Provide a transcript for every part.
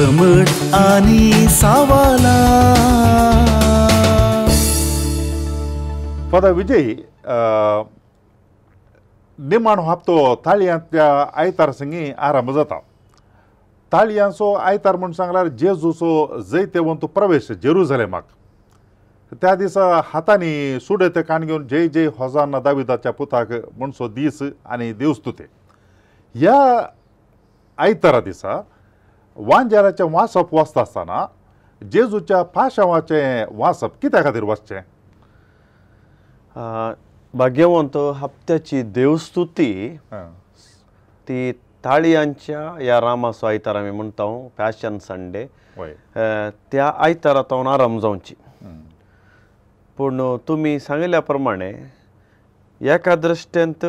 समर्थ आनी सवालां। फादर विजय, निमाणो हप्तो ताळयांतल्या आयतार संगी आरंभ जाता। ताळयांचो आयतार म्हूण सांगल्यार जेजूचो जैतेवंत प्रवेश जेरुजलेमाक, त्या दिसा हातांनी सुडे काण घेवन जय जय होजाना दाविदाच्या पुताक म्हणसो दीस आनी देवस्तुते। ह्या आयतारा दिसा वांजेलाचें वाचप वाचता आसतना जेजूच्या पाशांवाचें वाचप कित्या खातीर वाचचें? भाग्यवंत हप्त्याची देवस्तुती ती ताळयांच्या ह्या रामाचो आयतार आमी म्हणटा, पॅशन संडे, त्या आयतारा तावन आरंभ जावची। पूण तुमी सांगिल्ल्या प्रमाणे एका दृश्टेंत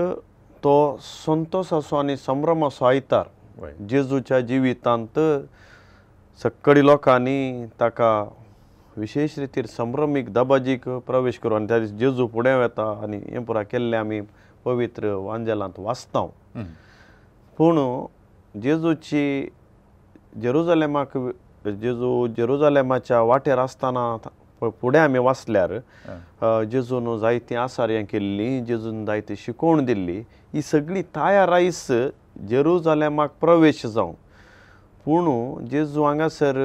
तो संतोसाचो आनी संभ्रमाचो आयतार जेजूच्या जिवितांत सक्कडी लोकांनी ताका विशेष रितीर संभ्रमीक दबाजीक प्रवेश करून आनी त्या दीस जेजू फुडें वता आनी हें पुरा केल्लें आमी पवित्र वांजेलांत वाचता। पूण जेजूची जेरुजलेमाक, जेजू जेरुजलेमाच्या वाटेर आसतना फुडें आमी वाचल्यार जेजून जायतीं आसार्यां केल्लीं, जेजून जायती शिकोवण दिल्ली, ही सगळी तयार आयस जेरुजलेमाक प्रवेश जावं। पूण जेजू हांगासर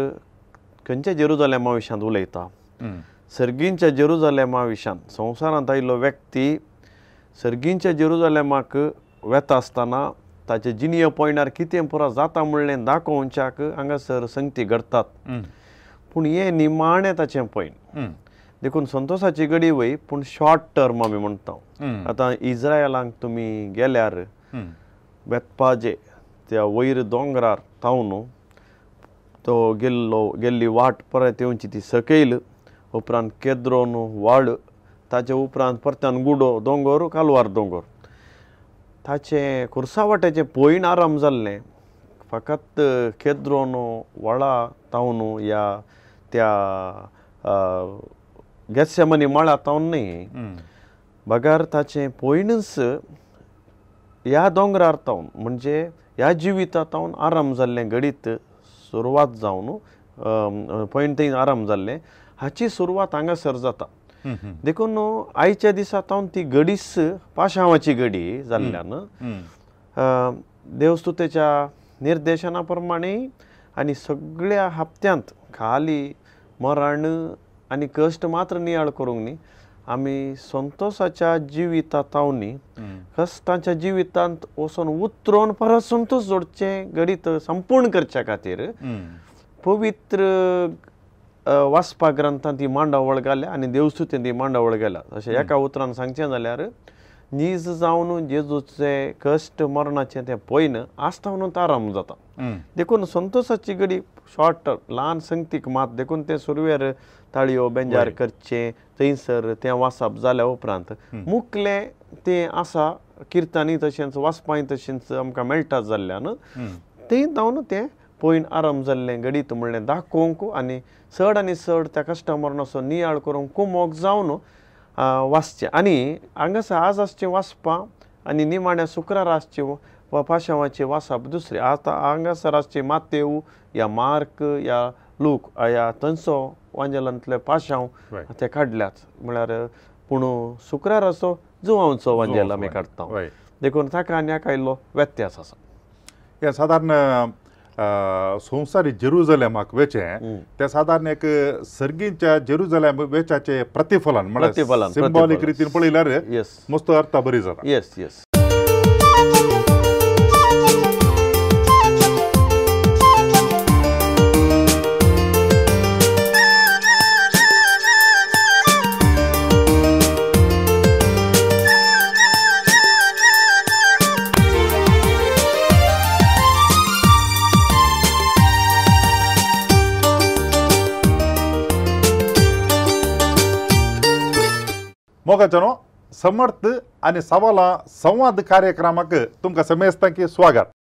खंयच्या जेरुजलेमा विशयांत उलयता? सर्गींच्या जेरुजलेमा विशयांत। संवसारांत आयिल्लो व्यक्ती सर्गींच्या जेरुजलेमाक वेता आसतना ताचे जिणये पॉयंटार कितें पुरा जाता म्हणलें दाखोवच्याक हांगासर संगती घडटात। पूण हें निमाणें ताचें पॉयंट, देखून संतोसाची घडी वय पूण शॉर्ट टर्म आमी म्हणटा। आतां इज्रायलांक तुमी गेल्यार बेतपाजे त्या वयर दोंगरार तावन तो गेल्लो गेल्ली वाट परत येवची ती सकयल, उपरांत केद्रोन वाड, ताचे उपरांत परत्यान गुडो दोंगोर, कालवार दोंगोर, ताचें खुर्सा वाट्याचें पॉयंट आराम जाल्लें फकत केद्रोन व्हाळा तावन या त्या गेत्सेमनी मळा तावन न्ही, बगर ताचें पॉयंटच ह्या दोंगरार तावन म्हणजे ह्या जिविता तावन आराम जाल्लें घडीत सुरवात जावन पॉयंट थंय आराम जाल्लें हाची सुरवात हांगासर जाता। देखून आयच्या दिसा तावन ती घडीच पाशांवाची घडी जाल्ल्यान देवस्तुतेच्या निर्देशना प्रमाणे आनी सगळ्या हप्त्यांत खाली मरण आनी कश्ट मात्र नियाळ करूंक न्ही, आमी संतोसाच्या जिविता तावनी कश्टांच्या जिवितांत वचून उतरोन परत संतोष जोडचें घडीत संपूर्ण करच्या खातीर पवित्र वाचपा ग्रंथांत ती मांडावळ घाल्या आनी देवस्तुतीन ती मांडावळ घाल्या। अशें एका उतरान सांगचें जाल्यार नीज जावन जेजूचे कश्ट मरणाचें तें पॉयंट आसतावन आराम जाता। देखून संतोसाची घडी शॉर्ट ल्हान संगतीक मात, देखून तें सुरवेर ताळयो बेंजार करचें थंयसर तें वाचप जाल्या उपरांत मुखलें तें आसा किर्तनी तशेंच वाचपांय तशेंच आमकां मेळटा जाल्ल्यान थंय जावन तें पॉयंट आराम जाल्लें घडीत म्हणलें दाखोवंक आनी चड आनी चड त्या कस्टमरनाचो नियाळ करूंक कुमोक जावन वाचचें। आनी हांगासर आज आसचें वाचपां आनी निमाण्या शुक्रार आसचें वा पाशांवाचें वाचप दुसरें। आतां हांगासर आसचें मातेव या मार्क या लूक या थंयचो वांजेलांतले पाशांव ते काडल्यात म्हळ्यार, पूण शुक्राराचो जुवांचो वांजेल आमी काडटा, देखून ताका आनी हाका इल्लो व्यत्यास आसा। हें सादारण संवसारी जेरुजलेमाक वेचें तें सादारण एक सर्गींच्या जेरुजलेम वेच्याचें प्रतिफलन म्हळ्यार सिंबॉलीक रितीन पळयल्यार मस्त अर्थ बरी जाता। Yes yes. मोगाचनो समर्थ आनी सवालां संवाद कार्यक्रमाक तुमकां समेस्तांकी स्वागत।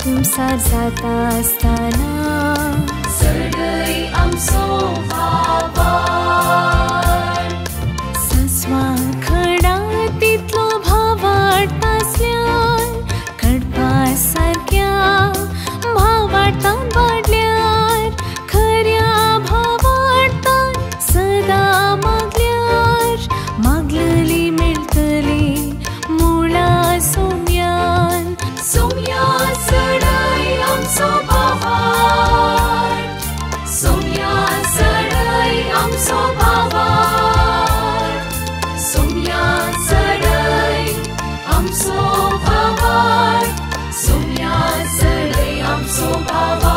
कुमसार जाता आसतना चडय आमचो भावार्थ सस्वा खडा तितलो भावार्थ आसल्यार कडपा सारक्या भावार्थान वाडल्यार खऱ्या भावार्थान सदां मागल्यार मागलली मेळटली मुळा सोम्यान सोम्या चडय आमचो भावार्थ सोम्या चडय आमचो भावार्थ सोम्या चडय आमचो भावार्थ सोम्या चडय आमचो भावार्थ.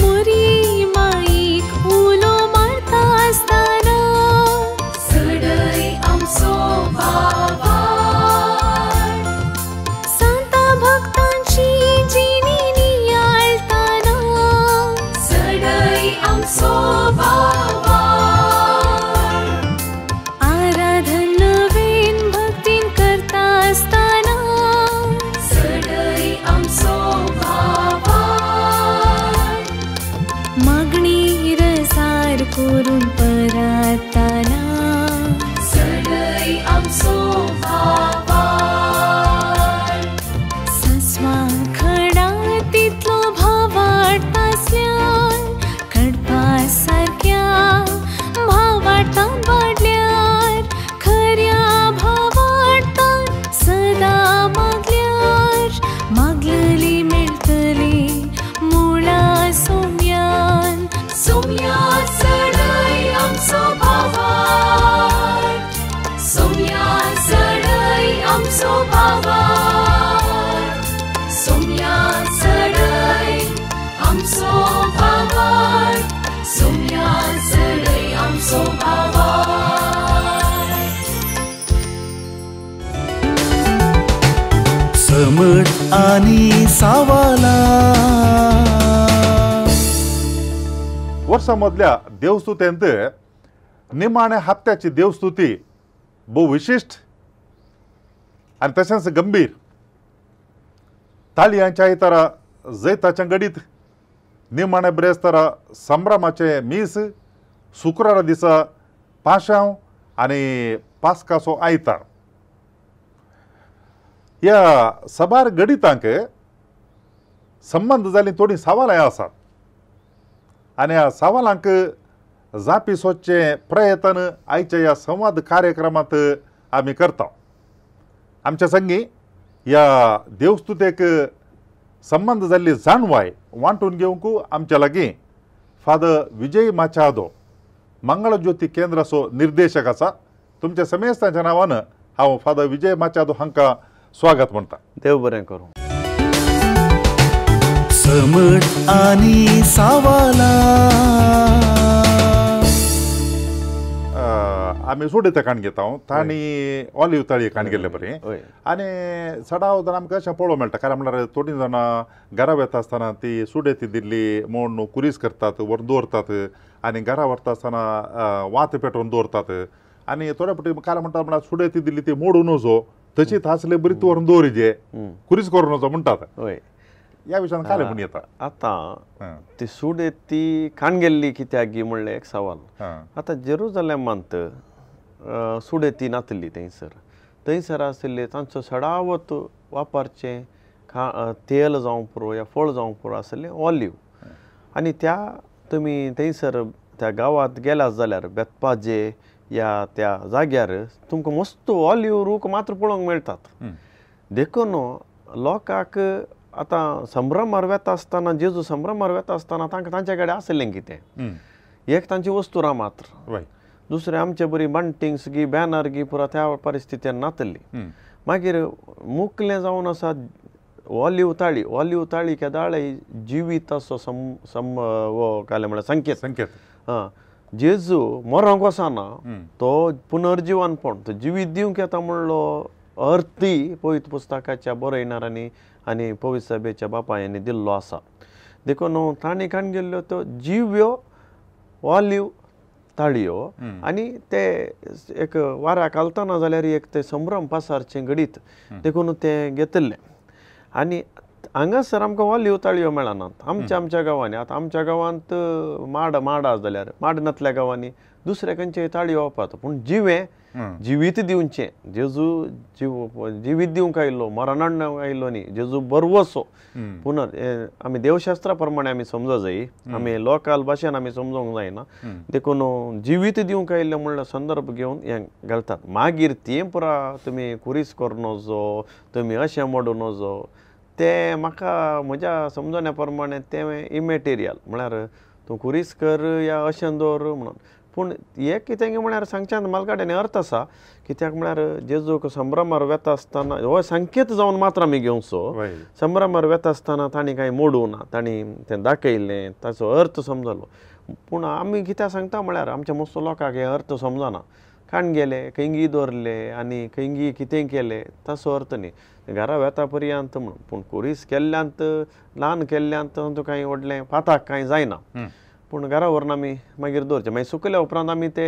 मोरी माईक उलो मारता आसतना चडय आमचो भावार्थ सांता भक्तांची जिणी नियाळताना चडय आमचो भावार्थ आराधन नवीन भक्तीन करता आसतना चडय आमचो भावार्थ मागणी रसार करून परातना चडय आमचो भावार्थ सस्वा खडा तितलो भावार्थ आसल्यार कडपा सारक्या भावार्थान वाडल्यार खऱ्या भावार्थान सदां मागल्यार मागलली मेळटली मुळा सोम्यान सोम्या चडय आमचो भावार्थ सोम्या चडय आमचो भावार्थ सोम्या चडय आमचो भावार्थ सोम्या चडय आमचो भावार्थ. समट आनी सावाला वर्सा मदल्या देवस्तुतेंत निमाण्या हप्त्याची देवस्तुती भोव विशिश्ट आनी तशेंच गंभीर. ताळयांच्या आयतारा जैताचें गडीत, निमाण्या ब्रेस्तारा संभ्रमाचें मीस, शुक्रारा दिसा पाशांव आनी पास्काचो आयतार. ह्या साबार गणितांक संबंद जाल्लीं थोडीं सवालां आसात आनी ह्या सवालांक जापी सोदचें प्रयत्न आयच्या ह्या संवाद कार्यक्रमांत आमी करता. आमच्या संगी ह्या देवस्तुतेक संबंद जाल्ली जाणवाय वांटून घेवंक आमच्या लागीं फादर विजय माचादो मंगळज्योती केंद्राचो निर्देशक आसा. तुमच्या समेस्तांच्या नांवान हांव फादर विजय माचादो हांकां स्वागत म्हणटा. देव बरें करूं. समट आनी सावाला आमी सोडयता काण घेता तांणी ऑलिव ताळी काण गेल्ले बरें आनी सडाव जाण आमकां अशें पळोवंक मेळटा. कारण म्हणल्यार थोडीं जाणां घरा वता आसतना ती सुडेती दिल्ली म्हूण कुरीस करतात, व्हरून दवरतात आनी घरा व्हरता आसतना वात पेटोवन दवरतात आनी थोड्या फावटी काल म्हणटा म्हणल्यार सुडेती दिल्ली ती मोडून वचो तशीच आसले बरी ती व्हरून दवरिजे कुरीस करून वचो म्हणटात. ह्या विशयान काल म्हूण येता आतां ती सुडेती काण गेल्ली कित्याक गी म्हणलें एक सवाल. आतां जेरुजलेमांत सुडेती नातली थंयसर थंयसर आशिल्ले तांचो सडावत वापरचें तेल जावं पुरो या फळ जावं पुरो आशिल्लें ऑलिव. आनी त्या तुमी थंयसर त्या गांवांत गेलात जाल्यार बेतपाजे या त्या जाग्यार तुमकां मस्त ऑलिव रूख मात्र पळोवंक मेळटात. देखून लोकांक आतां संभ्रमार वेता आसतना जेजू संभ्रमार वेता आसतना तांकां तांच्या कडेन आसलें कितें एक तांची वस्तुरां मात्र दुसरें आमचे बरी बंटिंग्स गी बॅनर गी पुरा त्या परिस्थितीन नातली मागीर मुकलें जावन आसा ऑलिव ताळी ऑलिव ताळी केदाळे जिविताचो सम सम हो काय म्हळ्यार संकेत संकेत आं जेजू मरोंक वचना तो पुनर्जिवनपण तो जिवीत दिवंक येता म्हणलो अर्थी पवित्र पुस्तकाच्या बरयणारांनी आनी पवित्र सभेच्या बापायांनी दिल्लो आसा देखून तांणी काण गेल्ल्यो त्यो जिव्यो ऑलिव ताळयो आनी ते एक वाऱ्याक घालतना जाल्यार एक ते संभ्रम पासारचें घडीत देखून तें घेतिल्लें आनी हांगासर आमकां ऑलिव ताळयो मेळनात आमच्या आमच्या गांवांनी आतां आमच्या गांवांत माड माड आसा जाल्यार माड नातल्या गांवांनी दुसऱ्या खंयचे ताळयो वापरता पूण जिवें जिवीत दिवचें जेजू जीव जिवीत दिवंक आयिल्लो मरणान आयिल्लो न्ही जेजू बरवसो पुनर आमी देवशास्त्रा प्रमाणे आमी समज जाय आमी लोकल भाशेन आमी समजोंक जायना देखून जिवीत दिवंक आयिल्लें म्हणल्यार संदर्भ घेवन हें घालतात मागीर तें पुरा तुमी कुरीस करूं नजो तुमी अशें मोडूं नजो तें म्हाका म्हज्या समजण्या प्रमाणे तें इमेटेरियल म्हळ्यार तूं कुरीस कर या अशें दवर म्हणून पूण हें कितें म्हळ्यार सांगच्यान म्हाका कडेन अर्थ आसा कित्याक म्हळ्यार जेजूक संभ्रमार वेता आसतना हो संकेत जावन मात्र आमी घेवचो संभ्रमार वेता आसतना तांणी कांय मोडूं ना तांणी तें दाखयलें ताचो अर्थ समजलो पूण आमी कित्याक सांगता म्हळ्यार आमच्या मोस्तो लोकांक हे अर्थ समजना काण गेले खंयगी दवरले आनी खंयगी कितें केलें ताचो अर्थ न्ही घरा वेता पर्यंत म्हणून पूण कुरीस केल्ल्यांत ल्हान केल्ल्यांत कांय व्हडलें पाताक कांय जायना पूण घरा व्हरून आमी मागीर दवरचें मागीर सुकल्या उपरांत आमी ते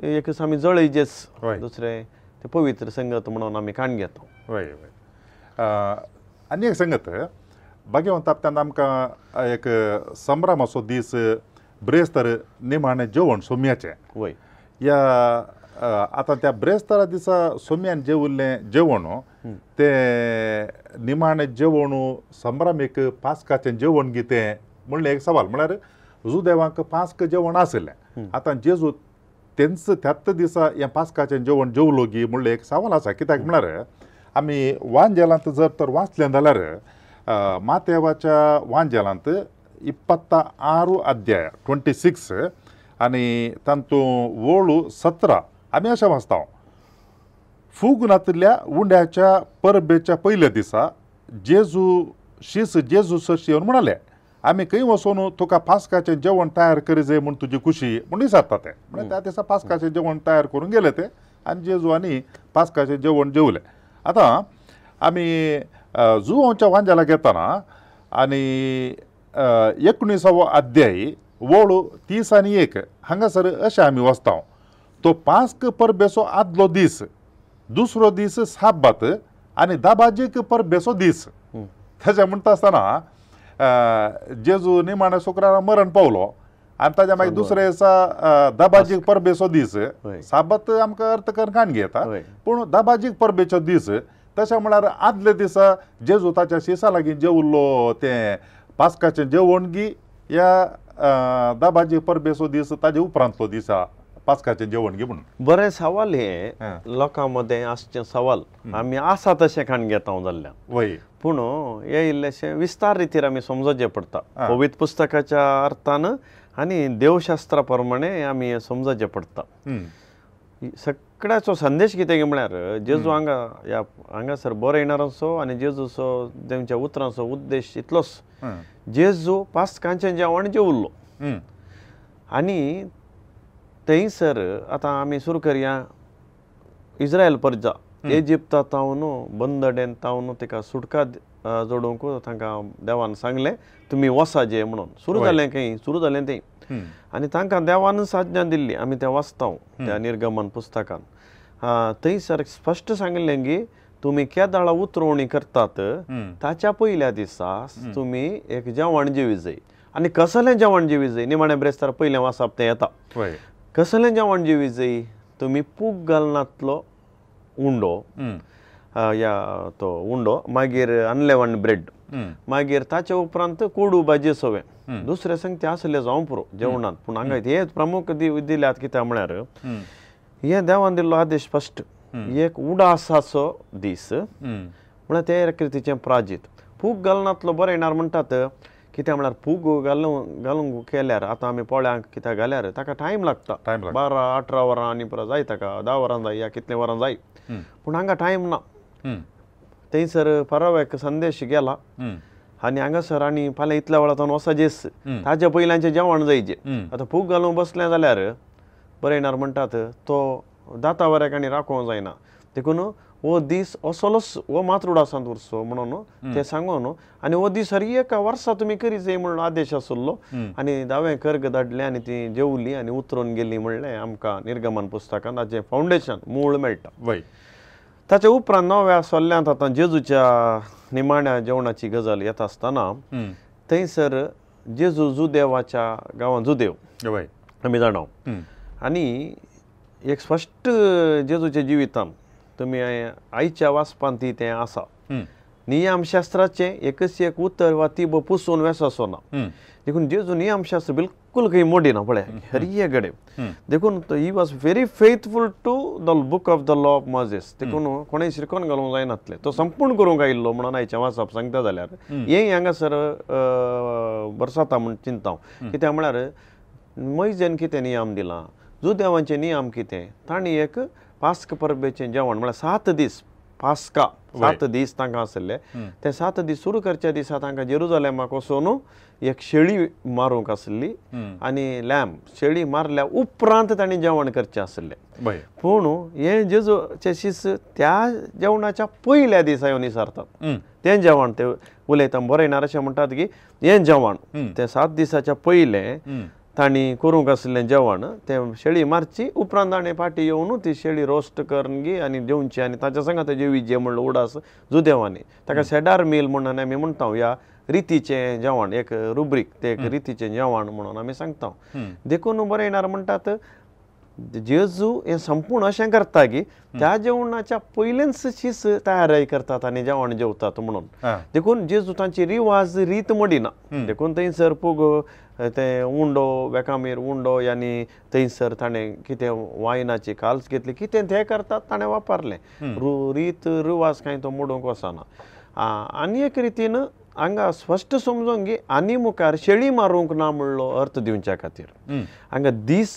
एक दीस आमी जळयचेच दुसरें ते पवित्र संगत म्हणून आमी काण घेता वय वय आनी एक संगत भाग्यवंत आपत्यान आमकां एक संभ्रमाचो दीस ब्रेस्तार निमाणें जेवण सोम्याचें वय ह्या आतां त्या ब्रेस्तारा दिसा सोम्यान जेवल्लें जेवण तें निमाणें जेवण संभ्रमीक पास्काचें जेवण कितें म्हणलें एक सवाल म्हळ्यार जुदेवांक पास्क जेवण आशिल्लें आतां जेजू तेंच त्याच दिसा हें पास्काचें जेवण जेवलो गी म्हणलें एक सवाल आसा कित्याक म्हळ्यार आमी वांजेलांत जर तर वाचलें जाल्यार मातेवाच्या वांजेलांत 26 अध्याय 26 आनी तातूंत वळू 17 आमी अशें वाचता फूग नातिल्ल्या उंड्याच्या परबेच्या पयल्या दिसा जेजू शीस जेजू सरशी येवन म्हणाले आमी खंय वचून तुका पास्काचें जेवण तयार करी जाय म्हूण तुजी खुशी म्हूण विचारता ते म्हळ्यार त्या दिसा पास्काचें जेवण तयार करून गेले ते आनी जेजू आनी पास्काचें जेवण जेवले आतां आमी जुवांच्या वांजेलाक येतना आनी 19वो अध्याय वळू 30 आनी 1 हांगासर अशें आमी वाचता तो पास्क परबेचो आदलो दीस दुसरो दीस साब्बात आनी दाबाजीक परबेचो दीस तशें म्हणटा आसतना जेजू निमाणे शुक्रारा मरण पावलो आनी ताज्या मागीर दुसरे दिसा दाबाजीक परबेचो दीस साबात आमकां अर्थ करून काण घेता पूण दाबाजीक परबेचो दीस तशें म्हळ्यार आदल्या दिसा जेजू ताच्या शिसा लागीं जेवल्लो तें पास्काचें जेवण गी ह्या दाबाजी परबेचो दीस ताजे उपरांतलो दिसा पास्काचें जेवण गी म्हणून बरें सवाल हें लोकां मदें आसचें सवाल आमी आसा तशें काण घेता जाल्ल्यान वय पूण हे इल्लेशें विस्तार रितीर आमी समजोचें पडटा पवित्र पुस्तकाच्या अर्थान आनी देवशास्त्रा प्रमाणे आमी समजोचें पडटा सगळ्याचो संदेश कितें म्हळ्यार जेजू हांगा ह्या हांगासर बरयणारांचो आनी जेजूचो तेंच्या उतरांचो उद्देश इतलोच जेजू पास्कांचें जेवण जेवल्लो आनी थंयसर आतां आमी सुरू करया इस्रायल परजा इजिप्ता तावन बंदडेन तावन तिका सुटका जोडूंक तांकां देवान सांगलें तुमी वसा जे म्हणून सुरू जालें खंय सुरू जालें तें आनी तांकां देवानच आज्ञा दिल्ली आमी तें वाचता त्या निर्गमन पुस्तकान थंयसर स्पश्ट सांगिल्लें की तुमी केदाळा उतरवणी करतात ताच्या पयल्या दिसा तुमी एक जेवण जेवी जाय आनी कसलें जेवण जेवी जाय निमाणें ब्रेस्तार पयलें वाचप तें येता कसलें जेवण जेवी जाय तुमी पूग घालनातलो उंडो या तो उंडो मागीर अनलेवन ब्रेड मागीर ताचे उपरांत कोडू भाजी सवें दुसरे संगते आसले जावं पुरो जेवणांत पूण हांगा हे प्रमुख दिल्यात कित्याक म्हळ्यार हे देवान दिल्लो आदेश स्पश्ट एक उडासाचो दीस म्हळ्यार ते रितीचें प्राजीत पूग घालनातलो बरयणार म्हणटात कित्याक म्हळ्यार पूग घालूंक घालूंक केल्यार आतां आमी पोळ्यांक कित्याक घाल्यार ताका टायम लागता, 12-18 वरां आनी परत जाय ताका 10 वरां जाय या कितले वरां जाय, पूण हांगा टायम ना। थंयसर परवाक संदेश गेला आनी हांगासर आनी फाल्यां इतल्या वेळार तो वचजेस, ताज्या पयल्यांचें जेवण जायचें। आतां पूग घालूंक बसलें जाल्यार बरयणार म्हणटात तो दाता वऱ्याक आनी राखोवंक जायना, देखून हो दीस असलोच हो मातृडासांत उरचो म्हणून ते सांगून आनी हो दीस हर एका वर्सा तुमी करी जाय म्हणून आदेश आसलो आनी दावें कर्ग धाडलें आनी ती जेवली आनी उतरून गेली म्हणलें आमकां निर्गमन पुस्तकांत ताचें फावंडेशन मूळ मेळटा। ताच्या उपरांत नव्या सोल्ल्यांत आतां जेजूच्या निमाण्या जेवणाची गजाल येता आसतना थंयसर जेजू जुदेवाच्या गांवांत, जुदेव आमी जाणा, आनी एक स्पश्ट जेजूच्या जिवितान तुमी आयच्या वाचपांत ती तें आसा, नियमशास्त्राचें एकच एक उतर वा ती पुसून वेसो ना, देखून जेजू नियमशास्त्र बिलकुल खंय मोडिना पळय हर एक कडेन, देखून he was very faithful to the book of the law of Moses, देखून कोणें शिरकोन घालूंक जायनातलें, तो संपूर्ण करूंक आयिल्लो म्हणून आयचें वाचप सांगता जाल्यार हें हांगासर बरसाता म्हूण चिंता हांव। कित्याक म्हळ्यार मैजेन कितें नियम दिला, जुदेवांचे नियम कितें, तांणी एक पास्क परबेचें जेवण म्हळ्यार 7 दीस पास्का 7 दीस तांकां आसले, ते 7 दीस सुरू करच्या दिसा तांकां जेरुजलेमाक वचून एक शेळी मारूंक आसली आनी लॅम शेळी मारल्या उपरांत तांणी जेवण करचें आसलें। पूण हें जेजूचे शीस त्या जेवणाच्या पयल्या दिसा येवन विचारतात तें जेवण, ते उलयता बरयणार अशें म्हणटात की हें जेवण तें 7 दिसाच्या पयलें तांणी करूंक आसलें जेवण, तें शेळी मारची उपरांत ताणें फाटीं येवन ती शेळी रोस्ट करून गी आनी जेवची आनी ताच्या संगात जेवी म्हणलो उडास जुदेवांनी, ताका सेडार मील म्हणून आमी म्हणटा, ह्या रितीचें जेवण एक रुब्रीक तें एक रितीचें जेवण म्हणून आमी सांगता। देखून बरयणार म्हणटात जेजू हें संपूर्ण अशें करता की त्या जेवणाच्या पयलेंच शीस तयारी करतात आनी जेवण जेवतात म्हणून, देखून जेजू तांची रिवाज रीत मोडिना, देखून थंयसर पूग तें उंडो वेकामीर उंडो आनी थंयसर ताणें कितें वायनाची काल्स घेतली कितें तें करतात ताणें वापरलें, रीत रिवाज कांय तो मोडूंक वचना। आनी एक रितीन हांगा स्पश्ट समजूंक की आनी मुखार शेळी मारूंक ना म्हणलो अर्थ दिवच्या खातीर हांगा दीस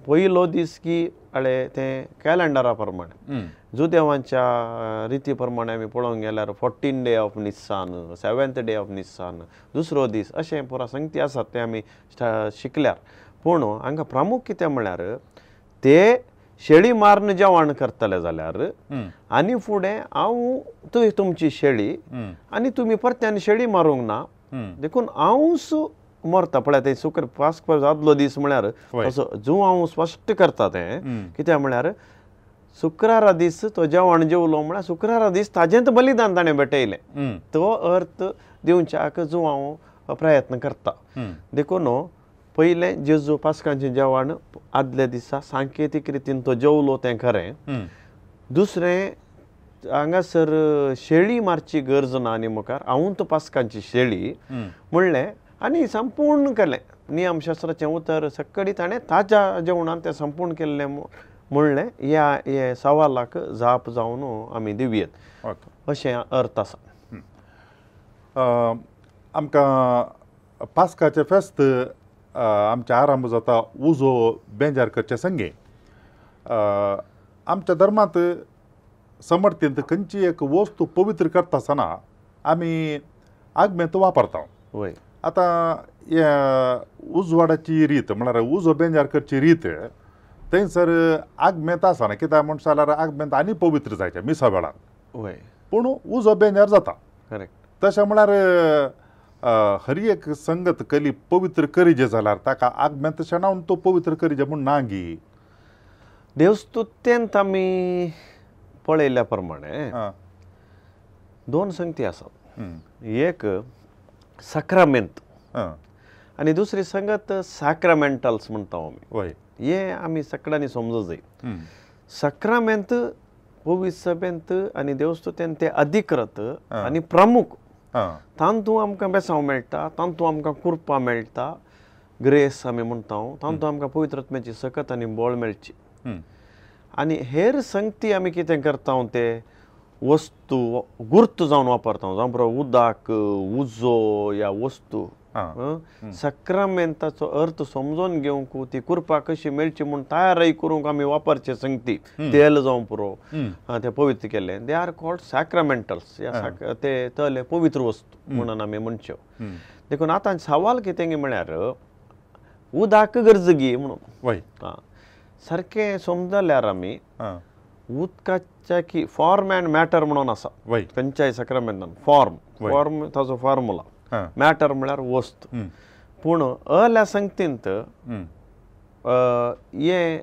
पयलो दीस की अळे तें कॅलेंडरा प्रमाणे जुदेवांच्या रिती प्रमाणे आमी पळोवंक गेल्यार 14 day of Nisan, 7th day of Nisan, दुसरो दीस अशें पुरा संगती आसात ते आमी शिकल्यार। पूण हांगा प्रामुख कितें म्हळ्यार ते शेळी मारून जेवण करतले जाल्यार आनी फुडें हांव तुय तुमची शेळी आनी तुमी परत्यान शेळी मारूंक ना, देखून हांवूच मरता पळय तें शुक्र पास्क आदलो दीस म्हळ्यार असो जो हांव स्पश्ट करता तें कित्याक म्हळ्यार शुक्रारा दीस तो जेवण जेवलो म्हळ्यार शुक्रारा दीस ताजेंत बलिदान ताणें भेटयलें, तो अर्थ दिवच्याक जो हांव प्रयत्न करता। देखून पयलें जेजू पास्कांचें जेवण आदल्या दिसा सांकेतीक रितीन तो जेवलो तें खरें, दुसरें हांगासर शेळी मारची गरज ना आनी मुखार हांव तो पास्कांची शेळी म्हणलें आनी संपूर्ण केलें, नियमशास्त्राचें उतर सक्कडी ताणें ताज्या जेवणान तें संपूर्ण केल्लें म्हणलें ह्या हे सवालाक जाप जावन आमी दिवयेत अशें अर्थ आसा। आमकां पास्काचें फेस्त आमचें आरंभ जाता उजो बेंजार करचे संगे, आमच्या धर्मांत समर्थींत खंयची एक वस्तू पवित्र करता आसतना आमी आगमेंत वापरता। वय आतां हे उजवाडाची रीत म्हळ्यार उजो बेंजार करची रीत थंयसर आगमेंत आसना, कित्याक म्हण जाल्यार आगमेंत आनी पवित्र जायचें मिसा वेळार, वय पूण उजो बेंजार जाता। करेक्ट, तशें म्हळ्यार हर एक संगत कली पवित्र करीजे जाल्यार ताका आगमेंत शेणावन तो पवित्र करीजे म्हूण ना गी। देवस्तुतेंत आमी पळयल्ल्या प्रमाणे दोन संगती आसात, एक साक्रामेंत आनी दुसरी संगत साक्रामेंटल्स म्हणटा आमी, हे आमी सगळ्यांनी समजूंक जाय। साक्रामेंत पवित्र सभेंत आनी देवस्तुतेंत ते अधिकृत आनी प्रमुख, तांतू आमकां बेसांव मेळटा, तांतू आमकां कुरपा मेळटा, ग्रेस आमी म्हणटा, तांतू आमकां पवित्र आत्म्याची सकत आनी बळ मेळची। आनी हेर संगती आमी कितें करता ते वस्तू गुर्त जावन वापरता जावं पुरो उदक उजो या वस्तू सक्रामेंताचो अर्थ समजून घेवंक ती कृपा कशी मेळची म्हूण तयारी करूंक आमी वापरचे संगती तेल जावं पुरो ते पवित्र केल्ले they are called सॅक्रामेंटल्स ते तले पवित्र वस्तू म्हणून आमी म्हणच्यो. देखून आतां सवाल कितें म्हळ्यार उदक गरज गी म्हणून सारकें समजल्यार आमी उदकाच्या की फॉर्म अँड मॅटर म्हणून आसा खंयच्याय सॅक्रामेंटान फॉर्म फॉर्म ताचो फॉर्मुला मॅटर म्हळ्यार वस्त. पूण अल्या संगतींत हें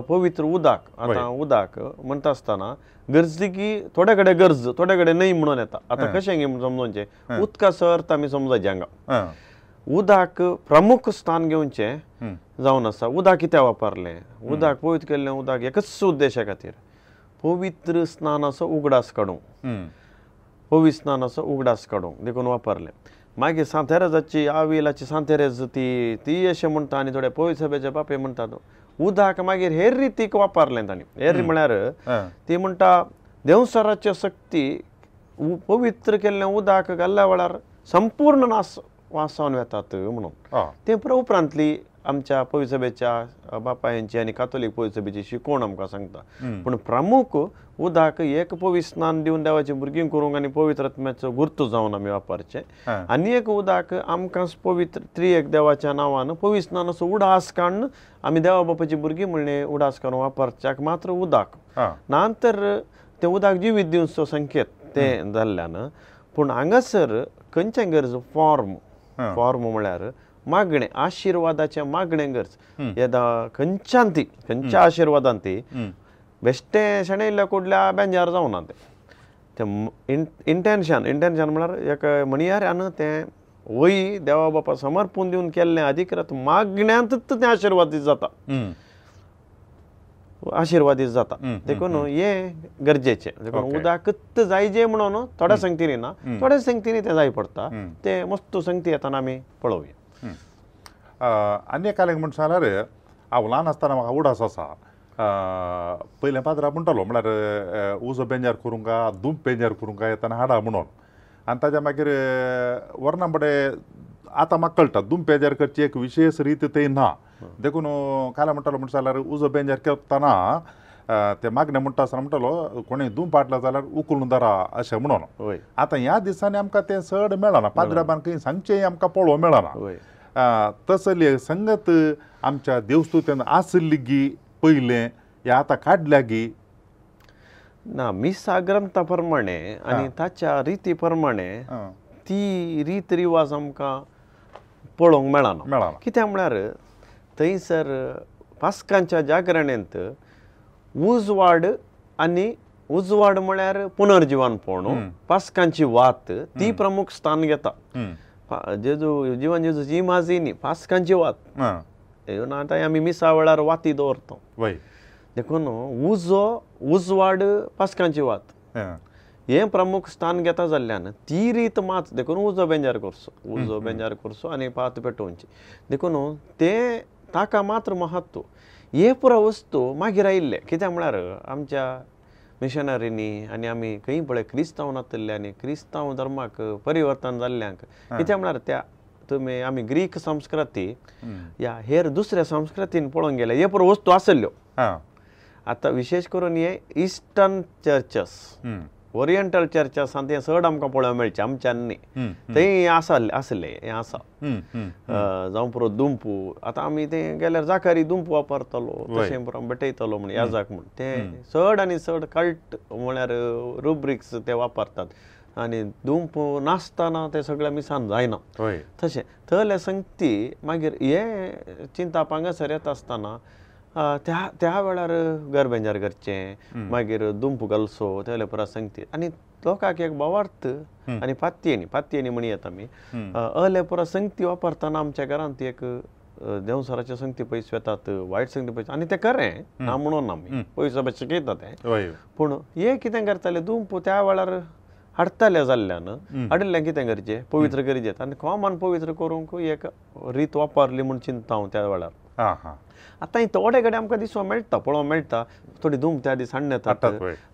पवित्र उदक आतां उदक म्हणटा आसतना गरज की थोडे कडेन गरज थोडे कडेन न्हय म्हणून येता. आतां कशें गे समजोवचें उदकाचो अर्थ आमी समजचें हांगा उदक प्रमुख स्थान घेवचें जावन आसा. उदक कित्याक वापरलें उदक पवित्र केल्लें उदक एकच उद्देशा खातीर पवित्र स्नानाचो उगडास काडूंक पवित्र स्नानाचो उगडास काडूंक देखून वापरलें. मागीर सांतेराजाची आविलाची सांतेरेज ती ती अशें म्हणटा आनी थोडे पवित्र सभेचे बापे म्हणटात उदक मागीर हेर रितीक वापरलें तांणी. हेर म्हळ्यार ती म्हणटा देवसराची शक्ती पवित्र केल्लें उदक घाल्ल्या वेळार संपूर्ण नास वासावन वेतात म्हणून ते उपरांतली आमच्या पवित्र सभेच्या बापायांची आनी कातोलीक पवित्र सभेची शिकवण आमकां सांगता. पूण प्रमुख उदक एक पवित्र स्नान दिवन देवाची भुरगीं करूंक आनी पवित्र आत्म्याचो गुर्त जावन आमी वापरचें आनी एक उदक आमकां पवित्र त्रिएक देवाच्या नांवान पवित्र स्नानाचो उडास काडून आमी देवा बापाची भुरगीं म्हणलें उडास काडून वापरच्याक मात्र उदक ना तर तें उदक जिवीत दिवचो संकेत तें जाल्ल्यान. पूण हांगासर खंयचें गरज फॉर्म फॉर्म म्हळ्यार मागणें आशिर्वादाचें मागणें गरज येदा खंयच्यान ती खंयच्या आशिर्वादान ती बेश्टें शेणयल्ल्या कुडल्या बेंजार जावना तें तें इंटेन्शन इंटेन्शन म्हळ्यार एक म्हणयार तें वय देवा बापा समर्पून दिवन केल्लें अधिकृत मागण्यांतच तें आशिर्वादीत जाता आशिर्वादीत जाता. देखून हें गरजेचें. देखून उदकच जायजे म्हणून थोड्या संगतींनी ना थोड्या संगतींनी तें जाय पडटा तें मस्त संगती येतना आमी पळोवया. आनी एक म्हण सांगल्यार हांव ल्हान आसतना म्हाका उडास आसा पयलें पाद्रा म्हणटालो म्हळ्यार उजो बेंजार करूंक दुम बेंजार करूंक येतना हाडा म्हणून आनी ताज्या मागीर वर्णा बडे आतां म्हाका कळटा दुम बेंजार करची एक विशेष रीत थंय ना. देखून काल म्हणटालो म्हण जाल्यार उजो बेंजार करतना ते मागणें म्हणटा आसतना म्हणटालो कोणूय दुम पाडला जाल्यार उकलून धरा अशें म्हणून. आतां ह्या दिसांनी आमकां तें चड मेळना पाद्राबान खंय सांगचें आमकां पळोवंक मेळना. तसली संगत आमच्या देवस्तुत्यान आसली गी पयलें या आतां काडल्या गी ना. मिसा ग्रंथा प्रमाणे आनी ताच्या रिती प्रमाणे ती रीत रिवाज आमकां पळोवंक मेळना. कित्याक म्हळ्यार थंयसर पास्कांच्या जागरणेंत उजवाड आनी उजवाड म्हळ्यार पुनर्जिवनपण पास्कांची वात ती प्रमुख स्थान घेता. जेजू जिवन जेजूची इमाजी न्ही पास्कांची वात आतां आमी मिसा वेळार वाती दवरता देखून उजो उजवाड पास्कांची वात हें प्रमुख स्थान घेता जाल्ल्यान ती रीत मात देखून उजो बेंजार करचो उजो बेंजार करचो आनी पात पेटोवची देखून तें ताका मात्र महत्व. हे पुरो वस्तू मागीर आयिल्ले कित्याक म्हळ्यार आमच्या मिशनरींनी आनी आमी खंय पळय क्रिस्तांव नातिल्ले आनी क्रिस्तांव धर्माक परिवर्तन जाल्ल्यांक कित्याक म्हळ्यार त्या तुमी आमी ग्रीक संस्कृती या हेर दुसऱ्या संस्कृतीन पळोवंक गेल्यार हे पुरो वस्तू आसल्ल्यो. आतां विशेश करून हे इस्टर्न चर्चस ओरिएंटल चर्चस आनी तें चड आमकां पळोवंक मेळचें आमच्यान न्ही थंय आसा आसलें हें आसा जावं पुरो दुंपू. आतां आमी तें गेल्यार जाकारी दुंपू वापरतालो तशें पुरो भेटयतालो म्हण याजाक म्हण तें चड आनी चड कल्ट म्हळ्यार रुब्रिक्स ते वापरतात आनी दुंप नासतना तें सगळें मिसान जायना. तशें थंयले संगती मागीर हें चिंताप हांगासर येता आसतना त्या त्या वेळार घर बेंजार करचें मागीर दुंप घालचो तेले पुरा संगती आनी लोकांक एक भावार्थ आनी पातयेनी पातयेनी म्हणयत आमी अले पुरा संगती वापरतना आमच्या घरांत एक देवसराच्या संगती पयस वेतात वायट संगती पयस आनी तें खरें ना म्हणून आमी पयस शिकयता तें. पूण हे कितें करताले दुंप त्या वेळार हाडटाले जाल्ल्यान हाडिल्ल्यान कितें करचें पवित्र करीत आनी कॉमन पवित्र करूंक एक रीत वापरली म्हूण चिंता हांव त्या वेळार. आतां थोडे कडेन आमकां दिसोंक मेळटा, पळोवंक मेळटा, थोडी धूम त्या दीस हाडून येतात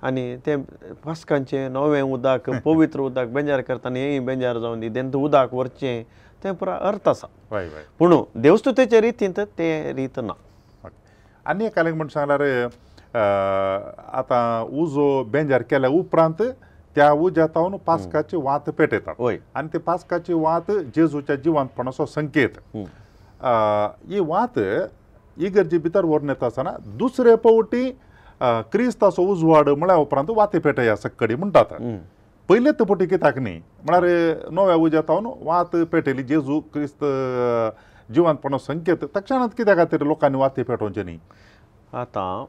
आनी ते पास्कांचें नवें उदक पवित्र उदक बेंजार करतना हें बेंजार जावन दी तेंत उदक व्हरचें तें पुरा अर्थ आसा. पूण देवस्तुतेचे रितींत तें रीत ना. आनी एक म्हण सांगल्यार आतां उजो बेंजार केल्या उपरांत त्या उज्या तावन पास्काची वात पेटयतात आनी ते पास्काची वात जेजूच्या जिवंतपणाचो संकेत. ही वात इगर्जे भितर व्हरून येता आसतना दुसरे पावटी क्रिस्ताचो उजवाड म्हळ्या उपरांत वाती पेटया सक्कडी म्हणटात. पयलेच पावटी कित्याक न्ही म्हळ्यार नव्या उज्या तावन वात पेटयली जेजू क्रिस्त जिवंतपणाचो संकेत तक्षणांत कित्या खातीर लोकांनी वाती पेटोवचे न्ही? आतां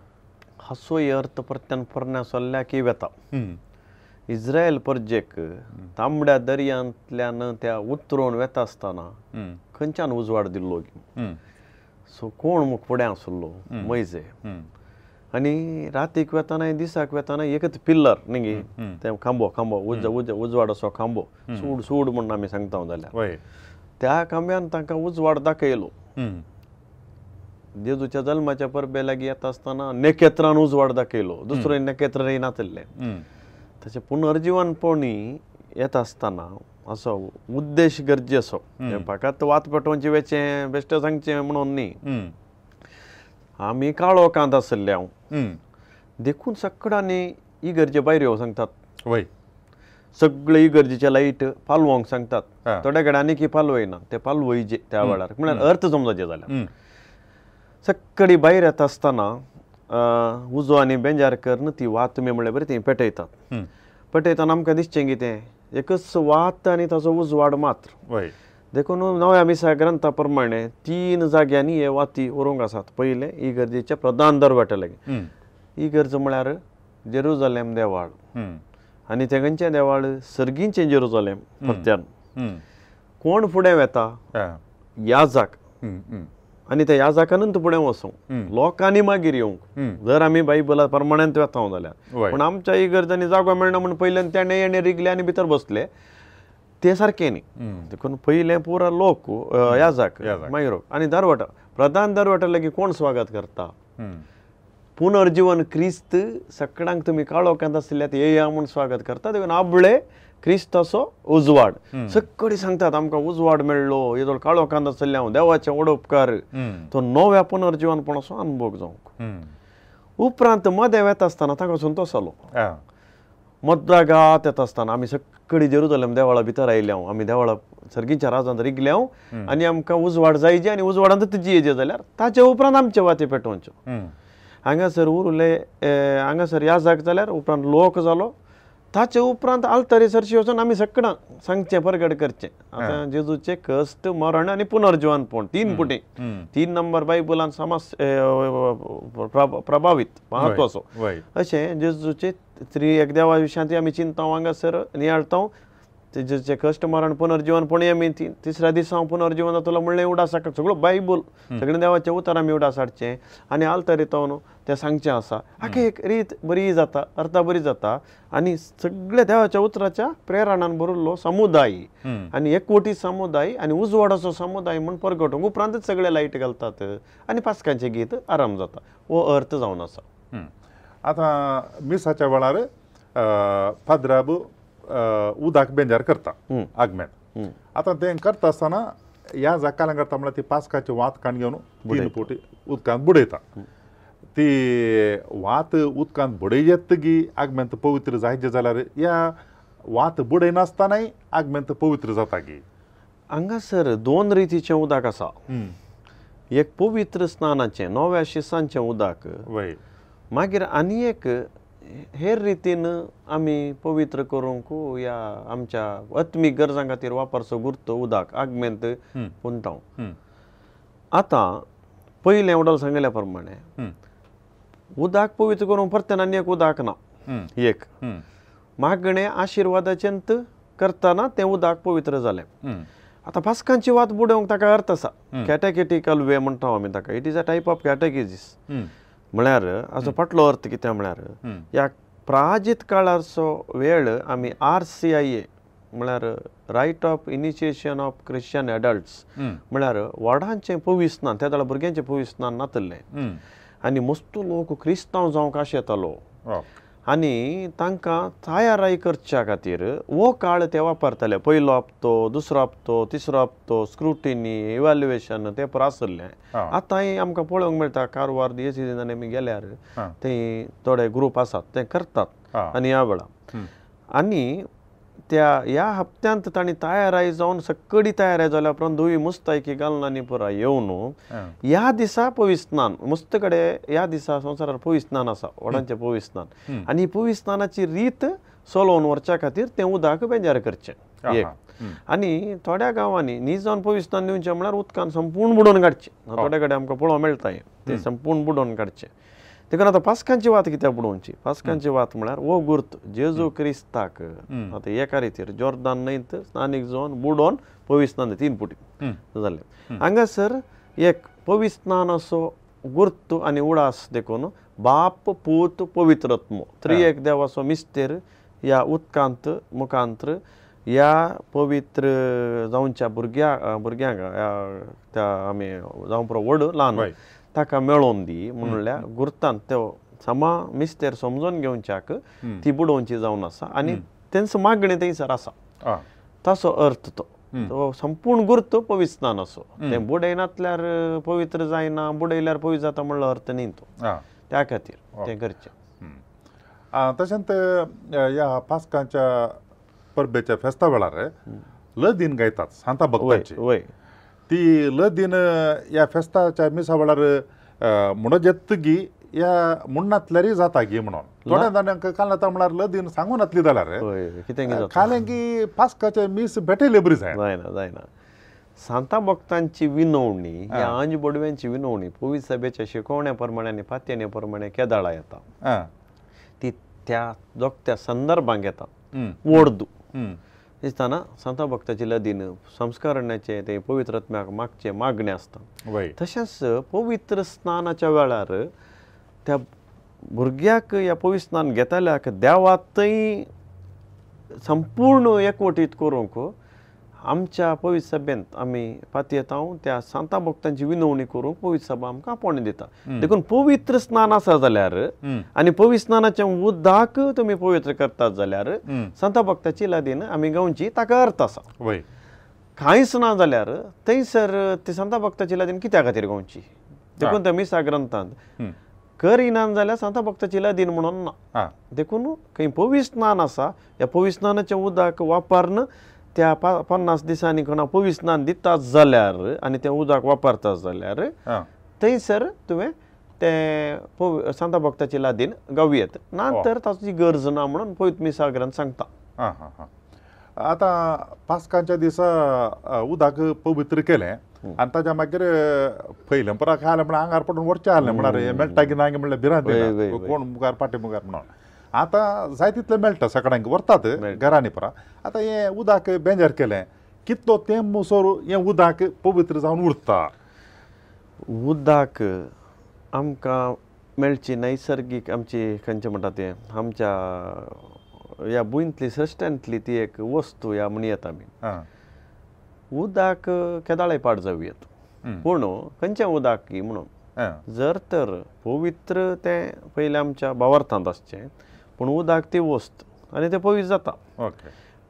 हाचोय अर्थ परत्यान पोरण्या सल्ल्याक वेता. इस्रायल परजेक तांबड्या दर्यांतल्यान त्या उतरून वेता आसतना खंयच्यान उजवाड दिल्लो? सो कोण मुख फुडें आसलो? मैजे. आनी रातीक वेतना दिसाक वेतना एकच पिल्लर न्ही तें खांबो खांबो उजवाड असो खांबो सूड सूड म्हूण आमी सांगता जाल्यार त्या खांब्यान तांकां उजवाड दाखयलो. जेजूच्या जल्माच्या परबे लागीं येता आसतना नखेत्रान उजवाड दाखयलो, दुसरो नखेत्र नाशिल्लें. तशें पुनर्जीवनपणी येता आसतना असो उद्देश गरजेचो, फकत वात पेटोवची वेचें बेश्टें सांगचें म्हणून न्ही. आमी काळोखांत आशिल्ले हांव देखून सगळ्यांनी इगर्जे भायर येवंक सांगतात, सगळे इगर्जेचे लायट पालवंक सांगतात. थोड्या कडेन आनीक पालवयना, ते पालवयचे त्या वेळार म्हळ्यार अर्थ समजायचे जाल्यार सगळी भायर येता आसतना उजो आनी बेंजार करून ती वात तुमी म्हणल्यार बरी ती पेटयतात. पेटयतना आमकां दिसचें कितें एकच वात आनी ताचो उजवाड मात्र. देखून नव्या मिसा ग्रंथा प्रमाणे 3 जाग्यांनी हे वाती व्हरूंक आसात. पयलें इगर्जेच्या प्रधान दरवाट्या लागीं, इगर्ज म्हळ्यार जेरुजलेम देवाळ आनी तें खंयचें देवाळ? सर्गीचें जेरुजलेम. परत्यान कोण फुडें वेता? याजक. आनी त्या याजकानूच फुडें वचूंक, लोकांनी मागीर येवंक. जर आमी बायबला प्रमाणांत वेता जाल्यार, पूण आमच्या इगर्जांनी जागो मेळना म्हूण पयल्यान तेणें हेणें रिगले आनी भितर बसले, ते सारकें न्ही. देखून पयलें पुरा लोक याजक मागीर आनी दरवटा प्रधान दरवटा लागीं कोण स्वागत करता? पुनर्जीवन क्रिस्त सगळ्यांक तुमी काळोखांत आशिल्ल्या येया म्हूण स्वागत करता. देखून आबळे क्रिस्ताचो उजवाड सगळी सांगतात आमकां उजवाड मेळ्ळो, येदोळ काळोखांत आशिल्ले हांव, देवाचें व्हड उपकार. तो नव्या पुनर्जीवनपणाचो अनुभव जावंक. उपरांत मदें वेता आसतना तांकां संतोश जालो. मद्रागात येता आसतना आमी सगळी जेरुजलेम देवळा भितर आयले हांव, आमी देवळा सर्गीच्या राजांत रिगले हांव आनी आमकां उजवाड जायचे आनी उजवाडांतच जियेचे जाल्यार ताचे उपरांत आमचे वाती पेटोवच्यो. हांगासर उरले हांगासर याजक जाल्यार उपरांत लोक जालो, ताचे उपरांत आल्तरी सरशी वचून आमी सगळ्यां सांगचें परगट करचें. आतां जेजूचें कश्ट मरण आनी पुनर्जीवनपण 3 पुटी 3 नंबर बायबलान समाज प्रभावीत महत्वाचो. अशें जेजूचे त्रि एक देवा विशयांत आमी चिंता हांगासर नियाळता. जेजूचें कश्ट मरण पुनर्जीवनपण आमी तिसऱ्या दिसा पुनर्जीवन जातलो म्हणलें उडास सगळो बायबल सगळें देवाचें उतर आमी उडास हाडचें आनी आल्तरी तो तें सांगचें आसा. आखे एक रीत बरी जाता, अर्था बरी जाता आनी सगळ्या देवाच्या उतराच्या प्रेरणान भरिल्लो समुदाय आनी एकवटी समुदाय आनी उजवाडाचो समुदाय म्हूण परगटूंक उपरांतच सगळे लायट घालतात आनी पास्कांचें गीत आराम जाता. हो अर्थ जावन आसा. आतां मिसाच्या वेळार पाद्राब उदक बेंजार करता आगमेन. आतां तें करता आसतना ह्या जाकालां करता म्हळ्यार ती पास्काची वात काण घेवन 3 पुटी उदकांत बुडयता. ती वात उदकांत बुडयतगी आगमेंत पवित्र जायचे जाल्यार ह्या वात बुडयनासतनाय आगमेंत पवित्र जाता गी? हांगासर 2 रितीचें उदक आसा. एक पवित्र स्नानाचें नव्या शिसांचें उदक, मागीर आनी एक हेर रितीन आमी पवित्र करूंक ह्या आमच्या आत्मीक गरजां खातीर वापरचो गुर्तो उदक आगमेंत पुंताव. आतां पयलें उडल सांगिल्ल्या प्रमाणे उदक पवित्र करूंक परत्यान आनी एक उदक ना, एक मागणें आशिर्वादाचें करतना तें उदक पवित्र जालें. आतां पास्कांची वात बुडोवंक ताका अर्थ आसा, कॅटेकेटिकल वे म्हणटा आमी ताका. It is a type of catechesis. म्हळ्यार हाचो फाटलो अर्थ कितें म्हळ्यार ह्या प्राजीत काळाचो वेळ आमी RCIA म्हळ्यार rite of initiation of Christian adults म्हळ्यार व्हडांचें पविस्नान त्या वेळार भुरग्यांचें पविस्नान नातल्लें आनी मस्तू लोक क्रिस्तांव जावंक आशेतालो आनी तांकां तयाराय करच्या खातीर हो काळ ते वापरताले. पयलो हप्तो, दुसरो हप्तो, तिसरो हप्तो, स्क्रुटिनी, इव्हाल्युएशन ते पुरो आशिल्लें. आतांय आमकां पळोवंक मेळटा कारवार दियसिजांनी आमी गेल्यार ते थोडे ग्रूप आसात ते करतात आनी ह्या वेळार आनी त्या ह्या हप्त्यांत तांणी तयाराय जावन सकडी तयाराय जाल्या उपरांत धवी मुस्तायकी घालून आनी पुराय येवन ह्या दिसा पविस्नान मस्त कडेन ह्या दिसा संवसारार पविस्नान आसा, व्हडांचें पविस्नान आनी पविस्नानाची रीत चलोवन व्हरच्या खातीर तें उदक बेजार करचें एक. आनी थोड्या गांवांनी न्ही जावन पविस्नान दिवचें म्हळ्यार उदकान संपूर्ण बुडोवन काडचें. थोडे कडेन आमकां पळोवंक मेळटा हें, तें संपूर्ण बुडोवन काडचें. देखून आतां पास्कांची वात कित्याक बुडोवची? पास्कांची वात म्हळ्यार हो गुर्त जेजू क्रिस्ताक आतां एका रितीर जोर्दान न्हंयत स्नानीक जावन बुडोवन पविस्नान 3 पुटी जालें. हांगासर एक पविस्नान असो गुर्त आनी उडास देखून बाप पूत पवित्रत्मो त्रिएक देवाचो मिस्तेर ह्या उदकांत मुखांत्र ह्या पवित्र जावच्या भुरग्यांक त्या आमी जावं पुरो व्हड ल्हान ताका मेळोवन दी म्हणल्यार गुर्तान त्यो समा मिस्तेर समजून घेवच्याक ती बुडोवची जावन आसा आनी तेंचो मागणें थंयसर आसा. ताचो अर्थ तो तो संपूर्ण गुर्त पविस्नान असो. तें बुडयनातल्यार पवित्र जायना, बुडयल्यार पवित्र जाता म्हणलो अर्थ न्ही तो, त्या खातीर तें करचें. तशेंच ह्या पास्कांच्या परबेच्या फेस्ता वेळार लदीन गायतात सांता भक्तांची. वय ती लदीन ह्या फेस्ताच्या मिसा वेळार म्हणत येतगी ह्या मुण्णांतल्यारय जाता गी म्हणून थोड्या जाणांक काल आतां म्हळ्यार लदीन सांगून नातली जाल्यार कितें खालें की पास्काचें मीस भेटयले बरी जायना. जायना जायना. सांता भक्तांची विनवणी ह्या आंज बोडव्यांची विनवणी पवित्र सभेच्या शिकवण्या प्रमाणे आनी पातयेने प्रमाणे केदाळा येता ती त्या जोगत्या संदर्भांक येता. ओर्दू दिसतना सांता भक्ताची लदीन संस्कारण्याचे ते पवित्र आत्म्याक मागचे मागणें आसता. तशेंच पवित्र स्नानाच्या वेळार त्या भुरग्याक ह्या पवित्र स्नान घेतल्याक देवातय संपूर्ण एकवटीत करूंक आमच्या पवित्र सभेंत आमी पातयेतांव त्या सांता भक्तांची विनवणी करूंक पवित्र सभा आमकां आपोवणें दिता. देखून पवित्र स्नान आसा जाल्यार आनी पवित्र स्नानाचें उदक तुमी पवित्र करतात जाल्यार सांता भक्ताची लदीन आमी गावची ताका अर्थ आसा. कांयच ना जाल्यार थंयसर ती सांता भक्ताची लदीन कित्या खातीर गावची? देखून त्या मिसा ग्रंथांत करिना जाल्यार सांता भक्ताची लदीन म्हणून ना. देखून खंय पवित्र स्नान आसा ह्या पवित्र स्नानाचें उदक वापरून त्या 50 दिसांनी कोणा पवित्र स्नान दितात जाल्यार आनी तें उदक वापरतात जाल्यार थंयसर तुवें तें सांता भक्ताची लादीन गावयेत ना तर ताची गरज ना म्हणून पवित्र मिसा ग्रंथ सांगता. आतां पास्कांच्या दिसा उदक पवित्र केलें आनी ताच्या मागीर पयलें परा खालें म्हळ्यार आंगार पडून व्हरचें आहलें म्हळ्यार हें मेळटा की ना म्हणल्यार भिरांत कोण मुखार फाटी मुखार म्हणून आतां जाय तितलें मेळटा सगळ्यांक व्हरतात घरांनी परा. आतां हें उदक बेंजार केलें कितलो तेंप मुसोर हें उदक पवित्र जावन उरता? उदक आमकां मेळची नैसर्गीक आमची खंयचें म्हणटा तें आमच्या ह्या भुंयंतली सृश्टांतली ती एक वस्तू ह्या म्हणयेत आमी. उदक केदाळय पाड जावं येत पूण खंयचें उदक म्हणून जर तर पवित्र तें पयलें आमच्या भावार्थांत आसचें पूण उदक ती वस्त आनी तें पवित्र जाता.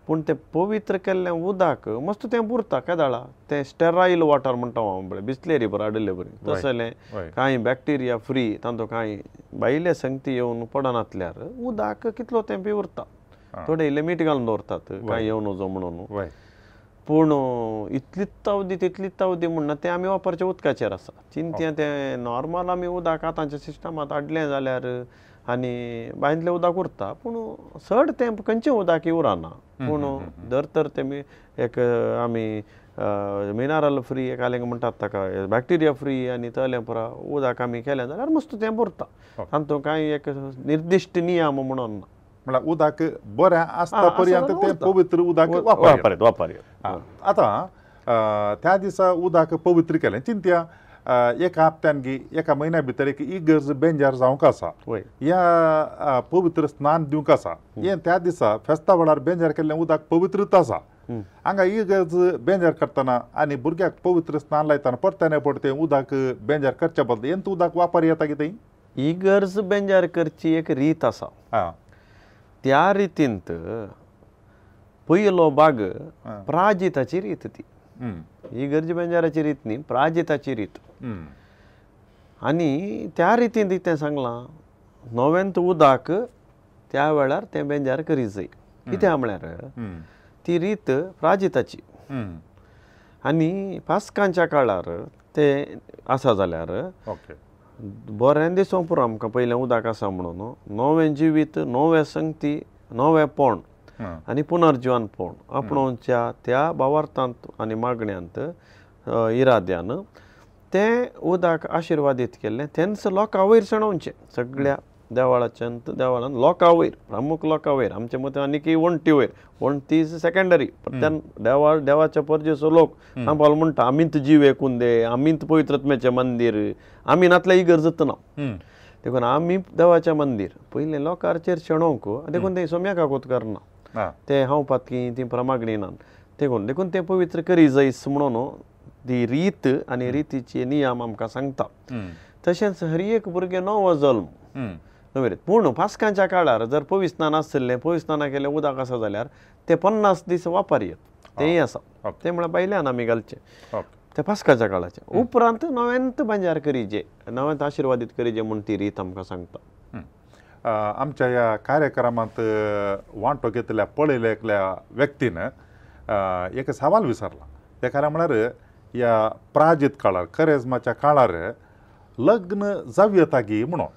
पूण तें पवित्र केल्लें उदक मस्त तें पुरता केदाळा तें स्टेरायल वॉटर म्हणटा हांव पळय बिसलेरी बरें हाडिल्ले बरी तसलें कांय बॅक्टेरिया फ्री तांचो कांय भायले संगती येवन पडनातल्यार उदक कितलो तें उरता. थोडे इल्लें मीठ घालून दवरतात कांय येवन वचो म्हणून. पूण इतलीच तावदी तितलीच तावदी म्हणना तें आमी वापरचें उदकाचेर आसा. चिंतया तें नॉर्मल आमी उदक आतांच्या सिस्टमांत हाडलें जाल्यार आनी बांयतलें उदक उरता पूण चड तें खंयचें उदक उरना. पूण दर तर तेमी एक आमी मिनरल फ्री एक आलें म्हणटात ताका बॅक्टेरिया फ्री आनी तलें पुरा उदक आमी केलें जाल्यार मस्त तें पुरता. तातूंत कांय एक निर्दिश्ट नियम म्हणून ना. म्हळ्यार उदक बरें आसता पर्यंत तें पवित्र उदक वापर वापर. आतां त्या दिसा उदक पवित्र केलें चिंतया एका हप्त्यान गी एका म्हयन्या भितर एक इगर्ज बेंजार जावंक आसा, ह्या पवित्र स्नान दिवंक आसा, हें त्या दिसा फेस्ता वेळार बेंजार केल्लें उदक पवित्रच आसा. हांगा इगर्ज बेंजार करतना आनी भुरग्याक पवित्र स्नान लायतना परत्याने परतें उदक बेंजार करच्या बदल हें उदक वापर येता कितें? इगर्ज बेंजार करची एक रीत आसा, त्या रितींत पयलो भाग प्राजिताची रीत, ती इगर्ज बेंजाराची रीत न्ही, प्राजिताची रीत. आनी त्या रितीन कितें सांगलां, नवेंत उदक त्या वेळार तें बेंजार करी जाय. कित्याक म्हळ्यार ती रीत प्राजिताची आनी पास्कांच्या काळार तें आसा जाल्यार बरें दिसूं पुरो आमकां पयलें उदक आसा म्हणून नवें जिवीत, नवें संगती, नवेंपण आनी पुनर्जिवनपण आपणाच्या त्या भावार्थांत आनी मागण्यांत इराद्यान तें उदक आशिर्वादीत केल्लें तेंच लोकां वयर सणोवचें सगळ्या देवळाच्यान देवळान लोकां वयर, प्रमुख लोकां वयर, आमच्या मतान आनीक वण्टी वयर, वण्टी is secondary, त्या देवाळ देवाच्या परजेचो लोक आमकां म्हणटा आमींत जीव एकून दे, आमींत पवित्रत्म्याचें मंदीर, आमी नातल्या इगर्जत ना, देखून आमी देवाचें मंदीर पयलें लोकांचेर शेणोवंक, देखून तें सोम्या काकूत करना, ते हांव पातकी ती प्रमागणी ना, देखून देखून तें पवित्र करी जायस म्हणून ती रीत आनी रितीचे नियम आमकां सांगता. तशेंच हर एक भुरगें नवो जल्म नवे, पूण पास्कांच्या काळार जर पविस्नान आसलें, पविस्नाना केलें उदक आसा जाल्यार ते 50 दीस वापर येत तेंय आसा, तें म्हळ्यार भायल्यान आमी घालचें ते पास्काच्या काळाचें. उपरांत नव्यांत बांजार करीजे, नव्यांत आशिर्वादीत करीजे म्हूण ती रीत आमकां सांगता. आमच्या ह्या कार्यक्रमांत वांटो घेतल्या पळयल्या एकल्या व्यक्तीन एक सवाल विचारला, ते कारण म्हळ्यार ह्या प्राजीत काळार करेजमाच्या काळार लग्न जावं येता गी म्हणून.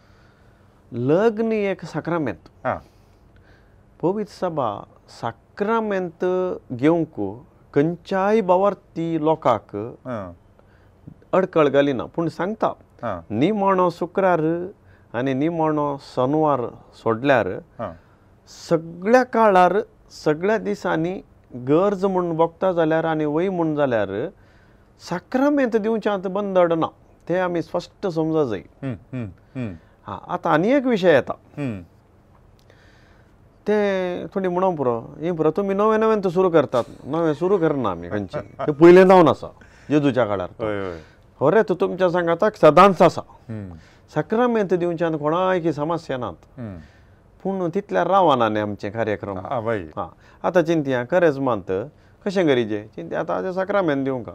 लग्न एक साक्रामेंत, पवित्र सभा साक्रामेंत घेवंक खंयच्याय भावार्थी लोकांक अडकळ घालिना, पूण सांगता निमाणो शुक्रार आनी निमाणो शनवार सोडल्यार सगळ्या काळार सगळ्या दिसांनी गरज म्हूण भोगता जाल्यार आनी वय म्हूण जाल्यार साक्रामेंत दिवच्यांत बंदड ना, तें आमी स्पश्ट समजा जाय. हां, आतां आनी एक विशय येता, ते थोडी म्हणूंक पुरो हें पुरो तुमी नवें नवें तो सुरू करतात, नवें सुरू करना आमी खंयचें, तें पयलें जावन आसा जेजूच्या काळार, खरें तो तुमच्या सांगाताक सदांच आसा. साक्रामेंत दिवच्यान कोणाय समस्या नात, पूण तितल्या रावना न्ही आमचे कार्यक्रम. हां, आतां चिंतया करेजमांत कशें करीजे, चिंतया आतां साक्रामेंत दिवंक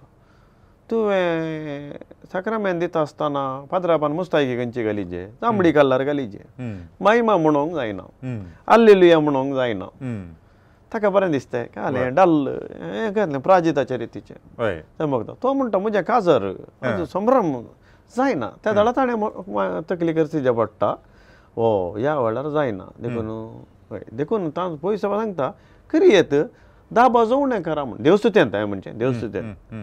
तुवें साक्रामेंत दिता आसतना पाद्रापान मुस्तायकी खंयची घालीजे, तांबडी कलर घालीजे, महिमा म्हणूंक जायना, आल्लेलुया म्हणूंक जायना, ताका बरें दिसता कालें डल्ल हें घातलें प्राजिताच्या रितीचें तें बघता, तो म्हणटा म्हजें काजर म्हजो संभ्रम जायना, त्या वेळार ताणें तकली करची पडटा, ओ ह्या वेळार जायना, देखून हय देखून तांचो पयसो सांगता करी येत दाबा जोवणें करा म्हूण देवस्तुत्यांत, हांवें म्हणचें देवस्तुत्यांत.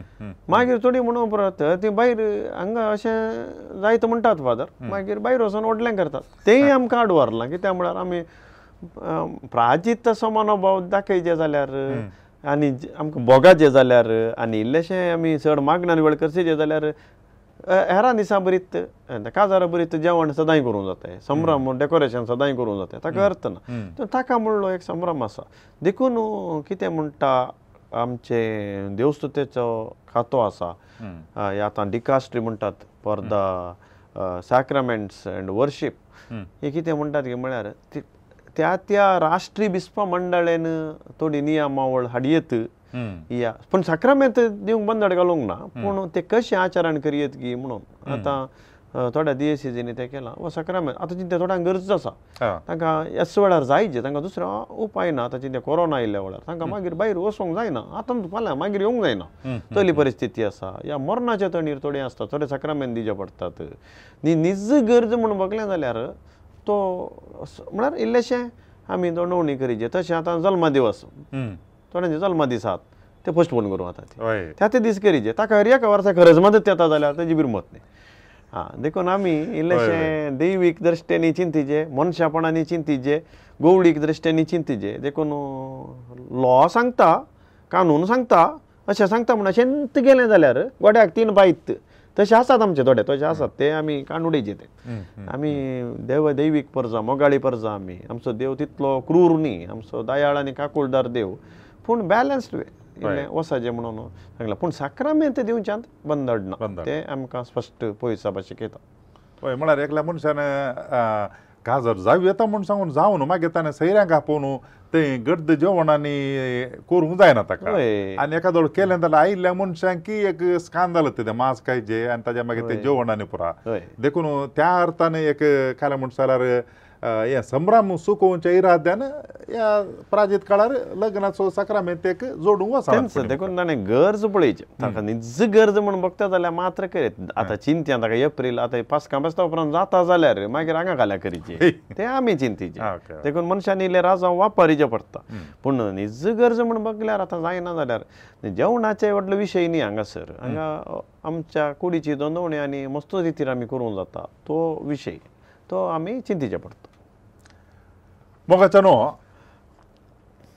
मागीर थोडी म्हणून परत ती भायर हांगा अशें जायत म्हणटात फादर, मागीर भायर वचून व्हडलें करतात, तेंय आमकां आडवारलां. कित्याक म्हळ्यार आमी प्राजीत तसो मनोभाव दाखयचे जाल्यार आनी आमकां भोगाचें जाल्यार आनी इल्लेशें आमी चड मागण्यान वेळ करचें जाल्यार हेरां दिसां बरीत काजारा बरीत जेवण सदांय करूंक जाता, संभ्रम डेकोरेशन सदांय करूंक जाता, ताका अर्थ ना, ताका म्हणलो एक संभ्रम आसा. देखून कितें म्हणटा आमचे देवस्तुतेचो खातो आसा, आतां डिकास्ट्री म्हणटात for the sacraments and worship, हे कितें म्हणटात की म्हळ्यार त्या त्या राष्ट्रीय बिस्पा मंडळेन थोडी नियमावळ हाडयेत या, पूण साक्रामेंत दिवंक बंदड घालूंक ना, पूण ते कशें आचरण करयेत की म्हणून आतां थोड्या दियेसीजींनी तें केलां. हो साक्रामेंत आतां चिंता थोड्यांक गरज आसा, तांकां ह्याच वेळार जायचे, तांकां दुसरो उपाय ना. आतां चिंता कोरोना आयिल्ल्या वेळार तांकां मागीर भायर वचूंक जायना, आतां फाल्यां मागीर येवंक जायना, तसली परिस्थिती आसा. ह्या मरणाच्या तणीर थोडे आसता, थोडे साक्रामेंत दिवचे पडटात. न्ही निज गरज म्हूण बगलें जाल्यार तो म्हळ्यार इल्लेशें आमी दंडवणी करीचे. तशें आतां जल्मदिवस, थोड्यांचे जल्मदिसात ते पोस्टपोन करूं आतां ते त्या ते दीस करीचे, ताका हर एका वर्सा खरेंच मदत येता जाल्यार तेजी बिरमत न्ही. हां, देखून आमी इल्लेशें दैवीक दृश्टेनी चिंतीचे, मनशापणांनी चिंतीचे, गोवळीक दृश्टेनी चिंतीचे. देखून लॉ सांगता, कानून सांगता, अशें सांगता म्हण अशेंत गेलें जाल्यार गोड्याक 3 बायत तशें आसात आमचे थोडे तशें आसात ते आमी काडून उडयचे ते. आमी देव दैवीक परजा मोगाळी परजा आमी, आमचो देव तितलो क्रूर न्ही, आमचो दयाळ आनी काकुळदार देव, पूण बॅलन्स्ड वे इल्लें वसाचें म्हणून सांगलां. पूण साक्रामेंत दिवच्यांत बंदड ना, तें आमकां स्पश्ट पयसा भाशेक येता. हय म्हळ्यार एकल्या मनशान काजार जावं येता म्हूण सांगून जावन मागीर ताणें सैऱ्यांक आपोवन तें गर्द जेवण आनी करूंक जायना ताका. आनी एखादो केलें जाल्यार आयिल्ल्या मनशांक एक स्कांदल तें मांस खायचें आनी ताज्या मागीर तें जेवण आनी पुरा. देखून त्या अर्थान एक कालें म्हण जाल्यार हें संभ्रम सुकोवच्या इराद्यान ह्या प्राजीत काळार लग्नाचो साक्रामेंत एक जोडूंक वचना. देखून ताणें गरज पळयची, ताका निज गरज म्हूण बघता जाल्यार मात्र करीत. आतां चिंतया ताका एप्रील आतां पास्कां बेस्ता उपरांत जाता जाल्यार मागीर हांगा घाल्या करीची तें आमी चिंतीचें. देखून मनशान इल्लें राजांव वापरीचें पडटा, पूण निज गरज म्हूण बघल्यार आतां जायना जाल्यार जेवणाचे व्हडलो विशय न्ही हांगासर. हांगा आमच्या कुडीची दोंदवणी आनी मस्त रितीर आमी करूंक जाता तो विशय तो आमी चिंतीचें पडटा. मोगाच्या न्हू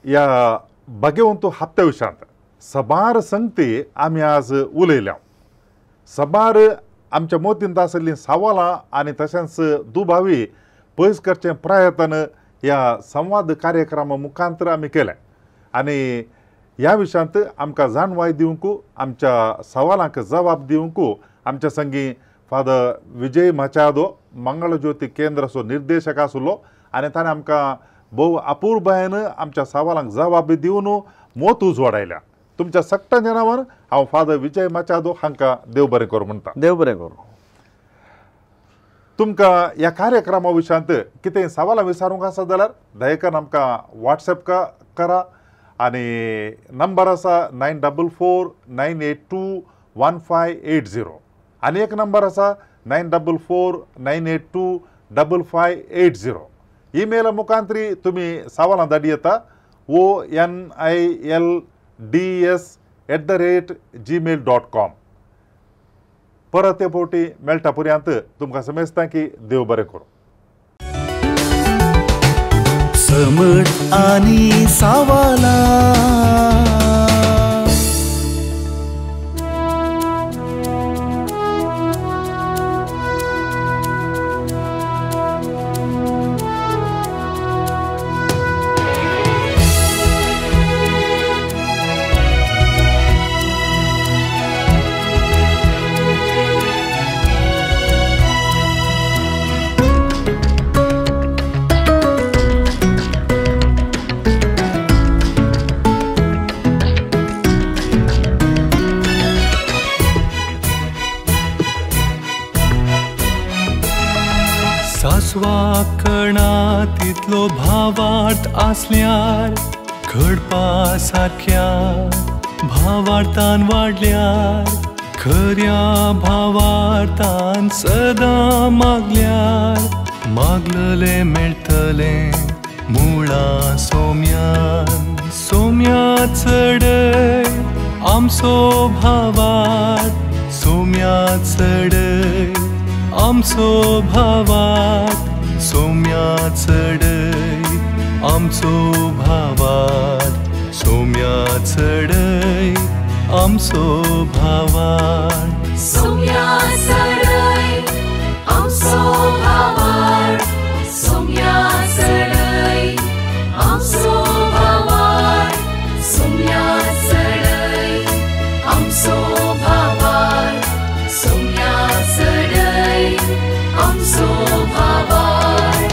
ह्या भाग्यवंत हप्त्या विशयांत सबार संगती आमी आज उलयल्या. सबार आमच्या मोतींत आशिल्लीं सवालां आनी तशेंच दुबावी पयस करचें प्रयत्न ह्या संवाद कार्यक्रमा मुखांतर आमी केलें आनी ह्या विशयांत आमकां जाणवाय दिवंक, आमच्या सवालांक जबाब दिवंक आमच्या संगी फादर विजय मचादो मंगळज्योती केंद्राचो निर्देशक आसलो आनी ताणें आमकां भोव अपुरबायेन आमच्या सवालांक जबाब दिवन मोत उजवाडायल्या. तुमच्या सगळ्यांच्या नांवान हांव फादर विजय मचादो हांकां देव बरें करूं म्हणटा. देव बरें करूं. तुमकां ह्या कार्यक्रमा विशयांत कितें सवालां विचारूंक आसा जाल्यार दयेकन आमकां वॉट्सएप करा आनी नंबर आसा 944 982 1580 आनी एक नंबर आसा 944 982 5580. ईमेल मुखांतरी तुमी सवालां धाडी येता onilds@gmail.com. परत हे फावटी मेळटा पर्यंत तुमकां समजता की देव बरें करूं. समट आनी सवालां. सासवाकणा तितलो भावार्थ आसल्यार घडपा सारक्या भावार्थान वाडल्यार खऱ्या भावार्थान सदां मागल्यार मागललें मेळटलें मुळां सोम्यान सोम्या चडय आमचो भावार्थ सोम्या चडय आमचो भावार्थ सोम्या चडय आमचो भावार्थ सोम्या चडय आमचो भावार्थ सोम्या चडय आमचो भावार्थ सोम्या चडय आमचो भावार्थ सोम्या चडय आमचो भावार्थ सोम्या चडय आमचो भावार्थ.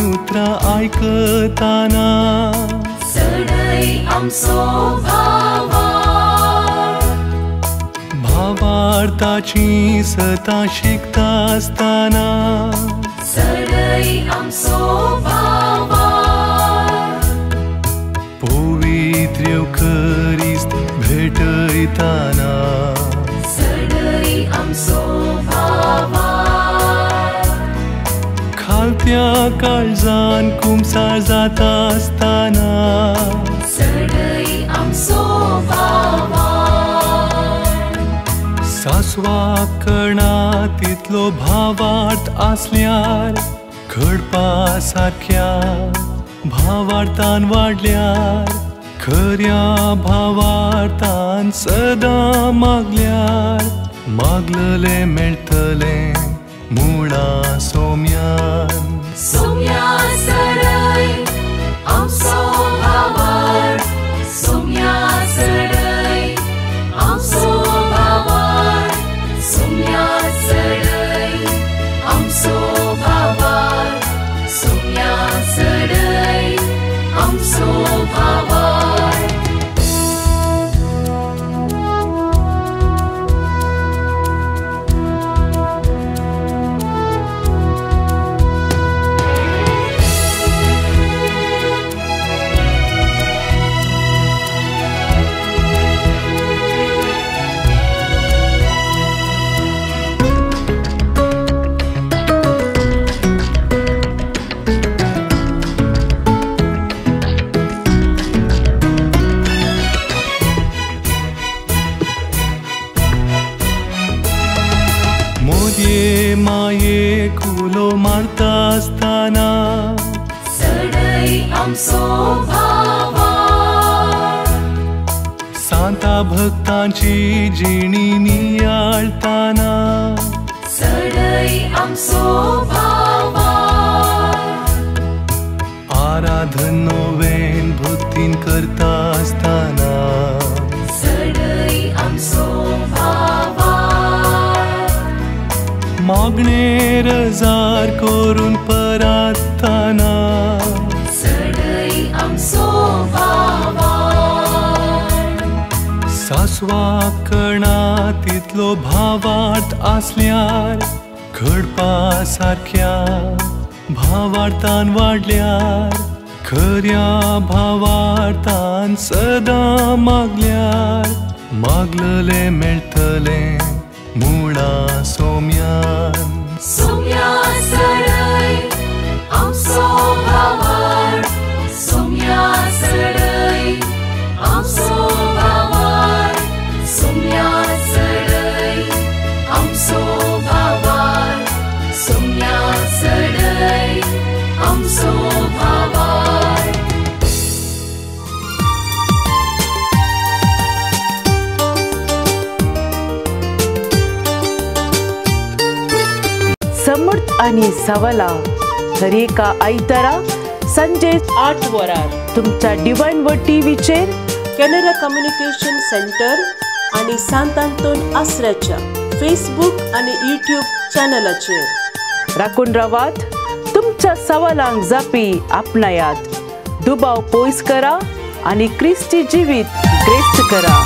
उतरां आयकताना चडय आमचो भावार्थ भावार्थाचेर भावार्थाची सतां शिकता आसतना चडय आमचो भावार्थ पवित्र येवखरिस्त भेटयतना चडय आमचो भावार्थ खालत्या काळजान कुमसार जाता आसतना चडय आमचो भावार्थ सासवा कणा तितलो भावार्थ आसल्यार घडपा सारक्या भावार्थान वाडल्यार खऱ्या भावार्थान सदां मागल्यार मागललें मेळटलें मुळा सोम्यान सोम्या चडय आमचो भावार्थ सोम्या चडय आमचो भावार्थ सोम्या चडय आमचो भावार्थ सोम्या चडय आमचो भावार्थ. मोदये माये कुलो मारता आसतना चडय आमचो भावार्थ सांता भक्तांची जिणी नियाळताना चडय आमचो भावार्थ आराधन नोवेन भक्तीन करता आसतना चडय आमचो भावार्थ मागणे रजार करून परातना चडय आमचो भावार्थ सासवा कणा तितलो भावार्थ आसल्यार घडपा सारक्या भावार्थान वाडल्यार खऱ्या भावार्थान सदां मागल्यार मागललें मेळटलें मुळा सोम्यान सोम्या चडय आमचो भावार्थ सोम्या चडय आमचो भावार्थ सोम्या चडय आमचो भावार्थ सोम्या चडय आमचो भावार्थ. समर्थ आणि सवला दरेका आयतारा संजे 8 वरार तुमच्या डिवायन व टीव्हीचेर कॅनरा कम्युनिकेशन सेंटर आणि सांत आंतोन आसऱ्याच्या फेसबुक आणि यूट्यूब चॅनलाचेर राखून रावात. तुमच्या सवालांक जापी आपणायात, दुबाव पयस करा आणि क्रिस्ती जिवीत ग्रेस्त करा.